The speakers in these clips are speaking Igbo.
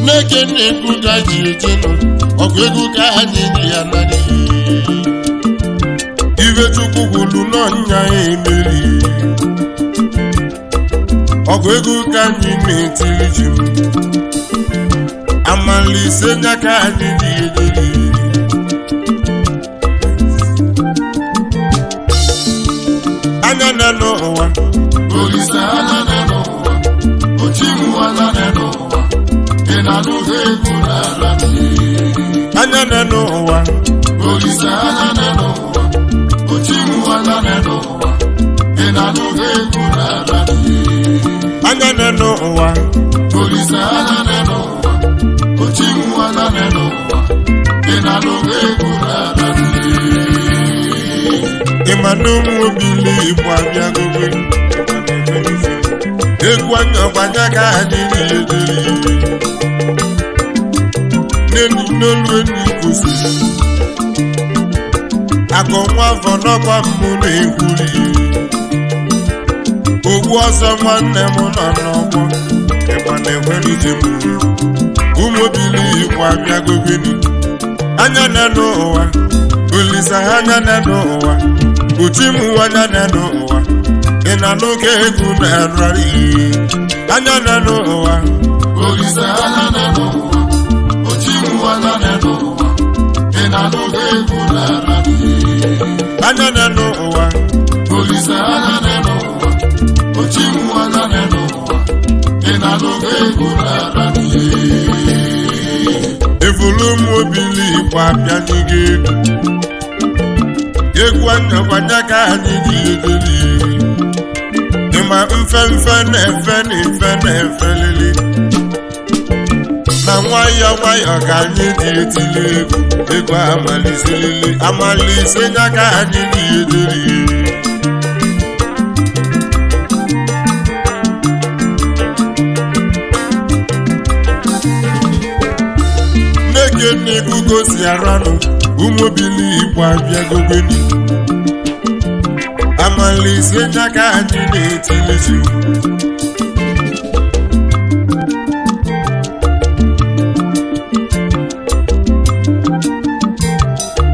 N'eke na-egwu ka ji ejenu ọgụ egwu ka anyị ji ya narị. Ibe Chukwu kwuru n'ọnya emeri. Ọgụ egwu ka anyị na-etiri ji m. Amalise nya ka anyị ji ejeri. Anya na n'ụwa. Olise anya na n'ụwa, ochimu anya na n'ụwa, ị na-anụghị egwu n'ala Anya na n'ụwa. Olise anya na n'ụwa, ochimu anya na n'ụwa, ị na-anụghị egwu n'ala Anya na n'ụwa. Olise anya na n'ụwa, ochimu anya na n'ụwa, ị na-anụghị egwu n'ala Ịma na ụmụ obili Igbo abịagogo. Egwu anya ọgbanya ka anyị na-ederi. N'elu n'olu enyi kwụsịrị. Akụ nwa afọ n'ọkwa mbụ na-ekwuri. Ogbu ọsọ nwanne m nọ n'ọgbọ. Ịgba na-enwere ije m. Ụmụ obili Igbo abịagogoni. Anya na n'ụwa. Olisa anya na n'ụwa. Uchi m anya na n'ụwa. Ị na-anụ ka egwu na-ararị. Anya na n'ụwa. Olise anya na n'ụwa, ochimu anya na n'ụwa, ị na-anụghị egwu n'ala Anya na n'ụwa. Olise anya na n'ụwa, ochimu anya na n'ụwa, ị na-anụghị egwu n'ala Evulu ụmụ obili Igbo abịaghị gị egwu. Egwu anyakwanya ka anyị ji edeli. Ịma mfemfe na-efe na ife na-efe lili. Na nwayọọ nwayọọ ka anyị ji etili egwu. Egwu amaliselili amalise nya ka anyị ji edeli. Nneke nnekwu gosi aranụ ụmụ obili Igbo abịagogoni. Amalise nya ka anyị na-etilizi.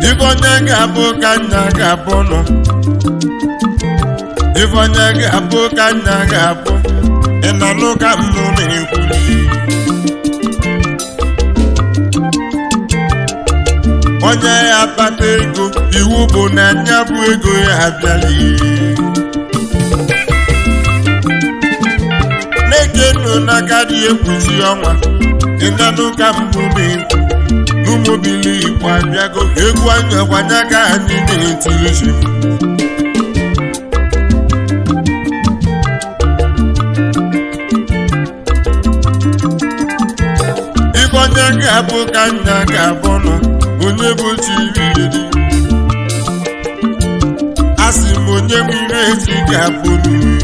Ife onye ga-abụ ka nna ga-abụ nọ. Ife onye ga-abụ ka nna ga-abụ. Ị na-anụ ka mmụ na-ekwuli. Onye ya akpata ego, iwu bụ na nya bụ ego ya abịala. Na-eke nụ n'aka dị ekpuchi ọnwa, ịnanụ ka mbụ na-ekwu. N'ụmụbili Igbo abịago, egwu anya gbanya ka anyị na-etiri ji. Ife onye ga-abụ ka nna ga-abụ nọ, onye bụ chi iri dị. Asị m onye bụ ire chi ga-abụ n'uri.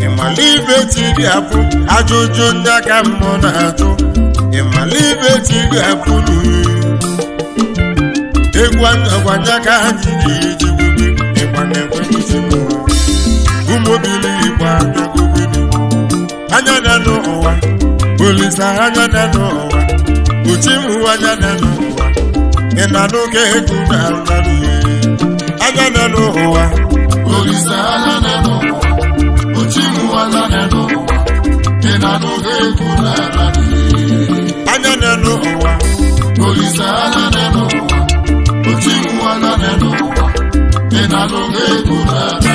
Ịmala ibe chi ga-abụ ajụjụ ndị aka mmụọ na-ajụ. Ịmala ibe chi ga-abụ n'uri. Egwu anyagwanya ka anyị ji eji gbube ịgba na-ekwe ntị m. Ụmụ obili Igbo abịagobili. Anya na n'ụwa, Olisa anya na n'ụwa, Uchi m anya na n'ụwa, ị na-anụ ka egwu na-ararị. Anya na n'ụwa. Olise anya na n'ụwa, ochimu anya na n'ụwa, ị na-anụghị egwu n'ala Anya na n'ụwa. Olise anya na n'ụwa, ochimu anya na n'ụwa, ị na-anụghị egwu n'ala.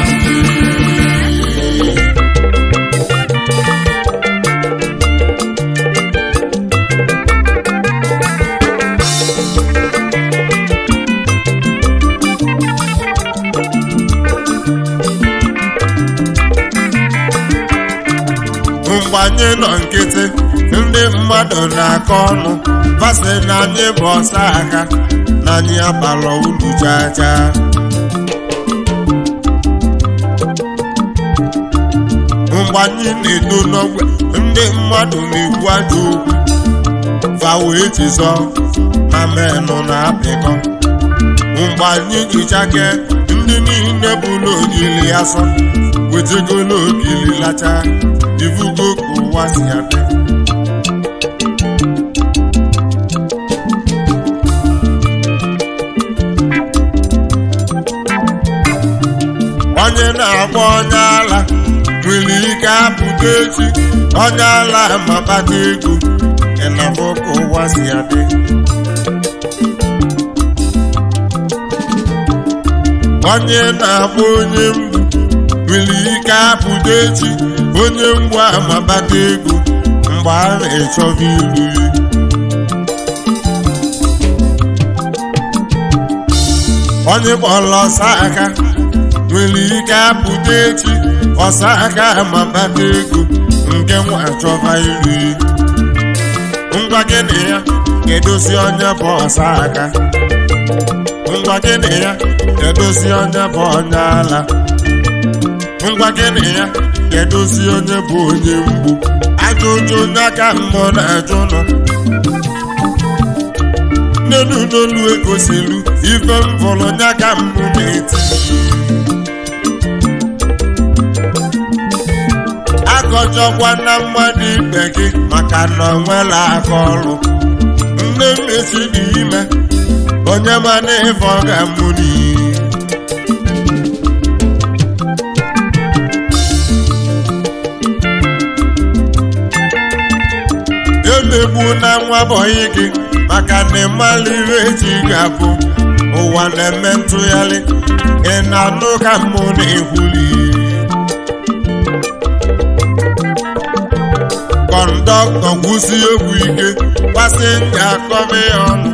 Mgbe anyị nọ nkịtị, ndị mmadụ na-akọ ọnụ, fasị na anyị bụ ọsa aka, na anyị abalọ ulu chaa chaa. Mgbe anyị na-eto n'ogbe, ndị mmadụ na-ekwu ajọ okwu, fa wee chizọ na menụ na-apịkọ. Mgbe anyị jichake, ndị niile bụ n'ogili asọ wetego n'ogili lacha. Ifugo ka ụwa si adị. Onye na-agba onye ala nwere ike apụta echi, onye ala ma kpata ego. Ịnafọ ka ụwa si adị. Onye na-agba onye mgbu nwere ike apụta echi, onye mgbu ama kpata ego mgbe a na-echọba ilu ya. Onye kpọrọ ọsa aka nwere ike apụta echi, ọsa aka ma kpata ego nke nwa achọba ilu ya. Ngwa, gịnị ya kedozi onye bụ ọsa aka? Ngwa, gịnị ya kedozi onye bụ onye ala? Ngwa, gịnị ya kedozi onye bụ onye mgbu? Ajụjụ n'aka mmụọ na-ajụ nọ n'elu n'olu egosilu ife m fọrọ n'aka mbụ na-eti. Akọjọkwa na mmadụ ibe gị maka na ọ nwela aka ọrụ. Nne mmechi dị ime, onye mana ife ọ ga-amụ n'iyi. Emegbu na nwa bọyị gị maka na ịmala ihe eji ga-abụ. Ụwa na-eme ntụgharị. Ị na-anụ ka mmụ na-ekwuli? Kọndọktọ gwụsi egwu ike, pasịnja akọba ya ọnụ.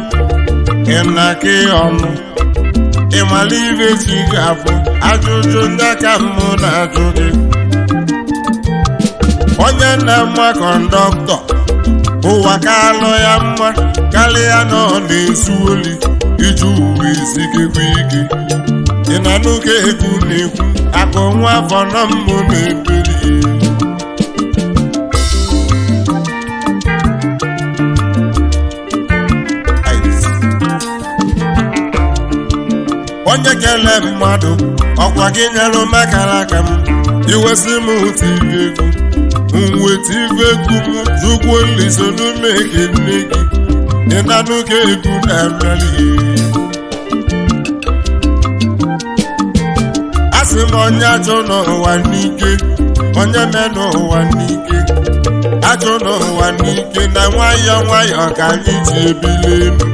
Ị na-aka ya ọnụ, ịmala ihe eji ga-abụ. Ajụjụ ndị aka mmụ na-ajụ gị. Onye na-ama kọndọktọ, ụwa ka alụ ya mma karịa na ọ na-ezu oli iji uwe ezigekwa ike. Ị na n'oge egwu na-ekwu akụ nwa afọ na mbụ na-ebeli. Onye kele mmadụ, ọkwa gị nyelụ makara aka m iwesị m otu ife egwu m weta ife egwu m zụkwuo nliso n'ume ke nne gị. Ị na-anụ ka egwu na-abịali? Asị m, onye ajọ n'ụwa n'ike, onye me n'ụwa n'ike, ajọ n'ụwa n'ike na nwayọọ nwayọọ ka anyị ji ebili elu.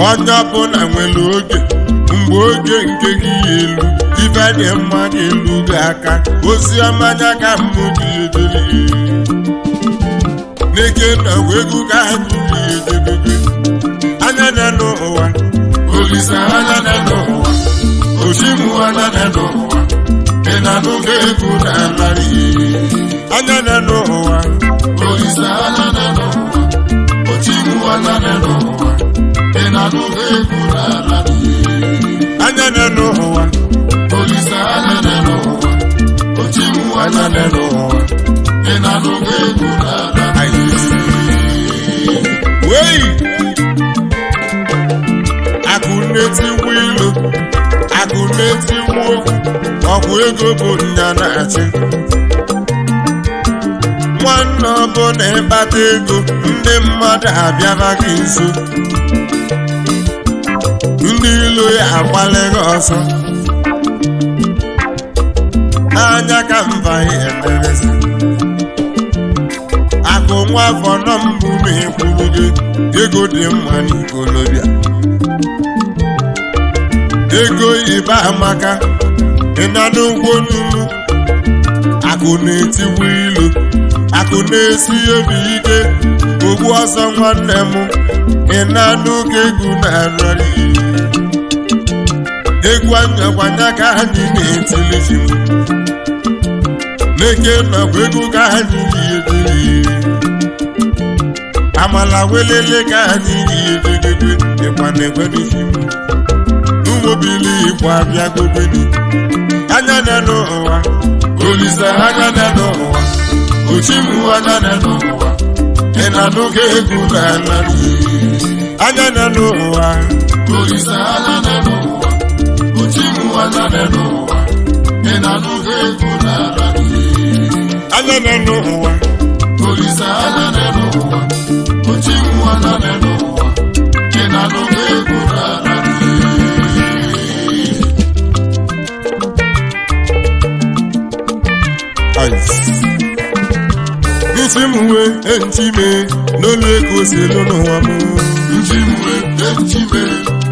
Onye ọbụla nwere oge. Mgbe oge nke gị ya elu, ife dị mma ga-elu gị aka. Ozi ọma anya ka mbụ gị edere n'ike na egwu ka anyị gị edebebe anya na n'ụwa. Olise anya na n'ụwa, Ochimu anya na n'ụwa, ị na-anụ ka egwu na-alarị. Anya na n'ụwa. Olise anya na n'ụwa, Ochimu anya na n'ụwa, ị na-anụ ka egwu na-alarị. Anya na n'ụwa. Olise anya na n'ụwa, Ochimu anya na n'ụwa, ị na-anụ ka egwu na-alarị. Wei, akụ na-etigbu ilu, akụ na-etigbu okwu, ọkwa ego bụ nya na-achị. Nwanne, ọbụla ịkpata ego, ndị mmadụ abịaba gị nso, ndị ilo ya agbalị gị ọsọ n'anya ka mba ya emerezi. Akụ nwa afọ nọ mbụ ma ekwuru gị, ego dị mma n'ikolobịa, ego ibe amaka. Ị na n'ugbo nunu, akụ na-etigbu ilu, akụ na-esi obi ike, ogbu ọsọ. Nwanne m, ị na-anụ ka egwu na-arịrị? Egwu anyakwanya ka anyị na-etili ji m n'eke nakwa egwu ka anyị na-etili. Amala welele ka anyị na-edegede ịgba na-egwenihi m. Ụmụbili Igbo abịagobeni anya na n'ụwa. Olise anya na n'ụwa, Ochimu anya na n'ụwa, ị na-anụ ka egwu na-ala anya na n'ụwa. Olise anya na n'ụwa, Ochimu anya na n'ụwa, ị na-anụ ka egwu na-ala. Anya na n'ụwa. Olise anya na n'ụwa, Ochimu anya na n'ụwa, ị na-anụ ka egwu na-ala. Ice. Ntị m wee ntị mee n'olu ego si elu n'ụwa m. Nchimwe nchime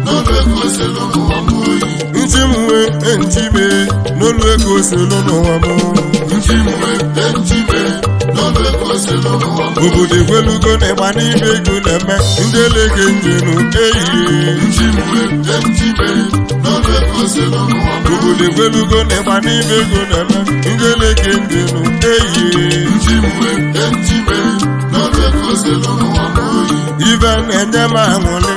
n'olu ego selu n'ụwa m oyi. Ntị m wee ntị mee n'olu ego si elu n'ụwa m. Nchimwe nchime n'olu ego selu n'ụwa m. Obodo ekwelugo na ịgba n'ime ego na-eme ndị eleke njenu ehihie. Nchimwe nchime n'olu ego selu n'ụwa m. Obodo ekwelugo na ịgba n'ime ego na-eme ndị eleke njenu ehihie. Nchimwe nchime n'olu ego selu n'ụwa m oyi. Ibe na-enye m aṅụlị,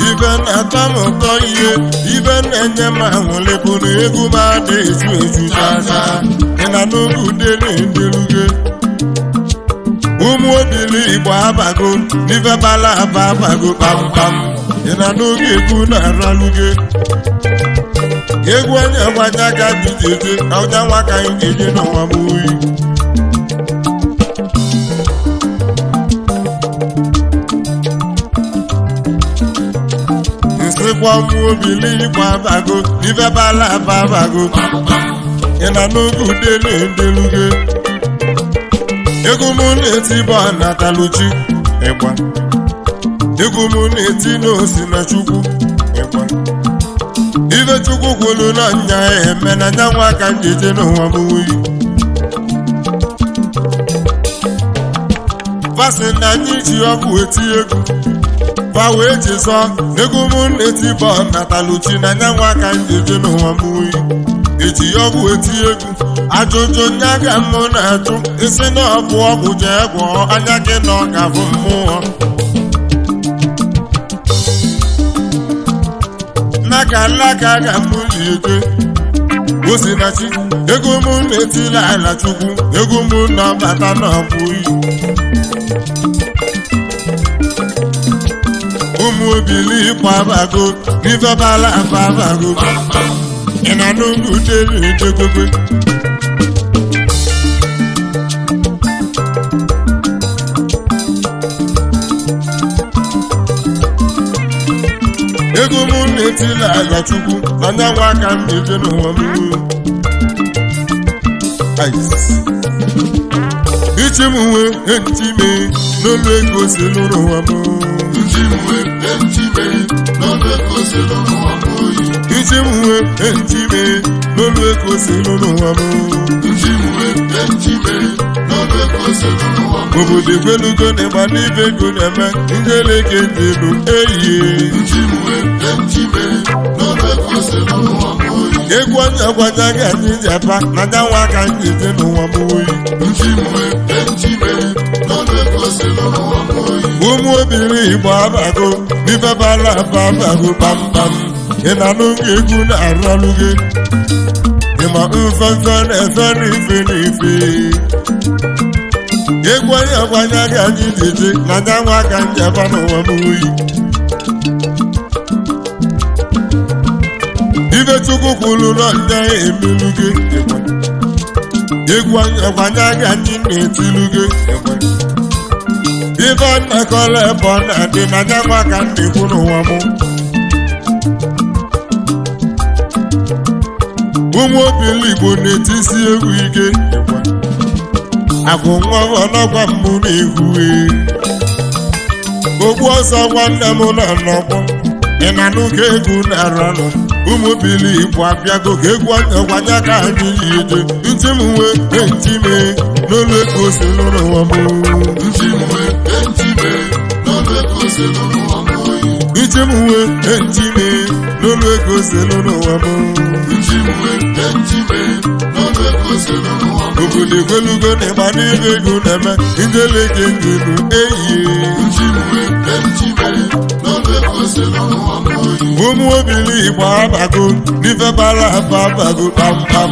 ibe na-atọ m ụtọ, ihe ibe na-enye m aṅụlị bụ na egwu m ada eju eju chacha. Ị na n'oge ude na-endeluge ụmụ obili Igbo abago n'ife bala aba abago kpamkpam. Ị na n'oge egwu na-araluge egwu onye gbanya ka dị jeje ka onye nwa ka anyị ga-eje n'ụwa m oyi. Nsịkwa ụmụ obili Igbo abago n'ife bala aba abago. Ị na n'oge ude na-endeluge egwu m na-eti bụ anataluchi ịgba. Egwu m na-eti n'osi na Chukwu ịgba. Ife Chukwu kwuru na nya eme na nyanwa ka m jeje n'ụwa m wuyi. Fasị na anyị ji ọgwụ eti egwu fa wee jizọ egwu m na-eti bụ anataluchi na nyanwa ka m jeje n'ụwa m wuyi. Eji ọgwụ eti egwu ajụjụ nya ka mụ na-ajụ isi na ọ bụ ọgwụ jee gwọọ anya gị na ọ ga-abụ mmụọ n'aka alaka ga mụ na-eje osinachi. Ego mụ na-etila ala Chukwu, ego mụ na-abata na ọbụ iyi. Ụmụ obili Igbo abago n'ife bala afa abago. Ị na n'ugwu delu ejegobe. Ego mụ na-etila ala Chukwu na nyanwa aka m na-eje n'ụwa m. Ice. Ichi m wee ntị mee n'olu ego si n'ụwa m. Nchimwe nchime n'olu ego selu n'ụwa m oyi. Ichi m wee ntị mee n'olu ego si n'ụwa m. Nchimwe nchime n'olu ego selu n'ụwa m. Obodo ekwelugo na ịgba n'ibe ego na-eme ndị eleke dị elu ehihie. Nchimwe nchime n'olu ego selu n'ụwa m oyi. Egwu onye gwanya ga anyị ji aba na nyanwa aka anyị eje n'ụwa m oyi. Nchimwe nchime n'olu ego selu n'ụwa m oyi. Ụmụ obiri Igbo abago n'ife bala aba abago kpamkpam. Ị na n'oge egwu na-aralụ gị. Ịma mfefe na-efe n'ife n'ife. Egwu onye gwanya ga anyị ji eje na nyanwa aka anyị aba n'ụwa m oyi. Ife Chukwu kwuru na nya emelu gị. Egwu onye gwanya ga anyị na-etilu gị. Ife nnakọla ebe ọ na-adị na nyanwa ka m na-ekwu n'ụwa m. Ụmụ obili Igbo na-etisi egwu ike. Agụ nwa ọnọgwa mbụ na-egwu. Ogbu ọsọ nwanne m nọ n'ọgbọ. Ị na-anụ ka egwu na-aranụ. Ụmụ obili Igbo abịago ka egwu ọnyagwanya ka anyị yi eje. Ntị m wee ntị mee n'olu ego si n'ụwa m. Nchimwe nchime n'olu ego selu n'ụwa m oyi. Ntị m wee ntị mee. N'olu ego selu n'ụwa m. Nchimwe, nchime, n'ọnụ ego selu n'ụwa m. Obodo egwelugo na ịgba n'ebe ego na-eme njeleke njelu eyie. Nchimwe, nchime, n'ọnụ ego selu n'ụwa m oyi. Ụmụ obili Igbo abago n'ife bara afa abago kpamkpam.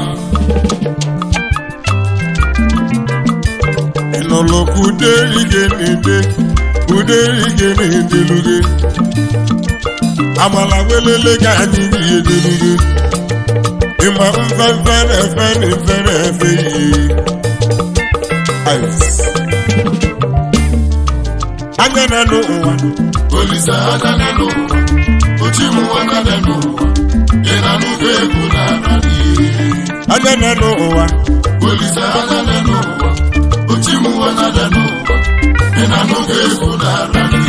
Ịnụlụ ka uderige na-ede, uderige na-edeluge. Amala welele ka anyị ji edeluge. Ịma mfefe na-efe na efe na-efe ihe. Ice. Anya na n'ụwa. Olise anya n'elu ụwa, ochimu anya n'elu ụwa, ị na-anụgo egwu na-ara n'ihe. Anya na n'ụwa. Olise anya n'elu ụwa, ochimu anya n'elu ụwa, ị na-anụgo egwu na-ara n'ihe.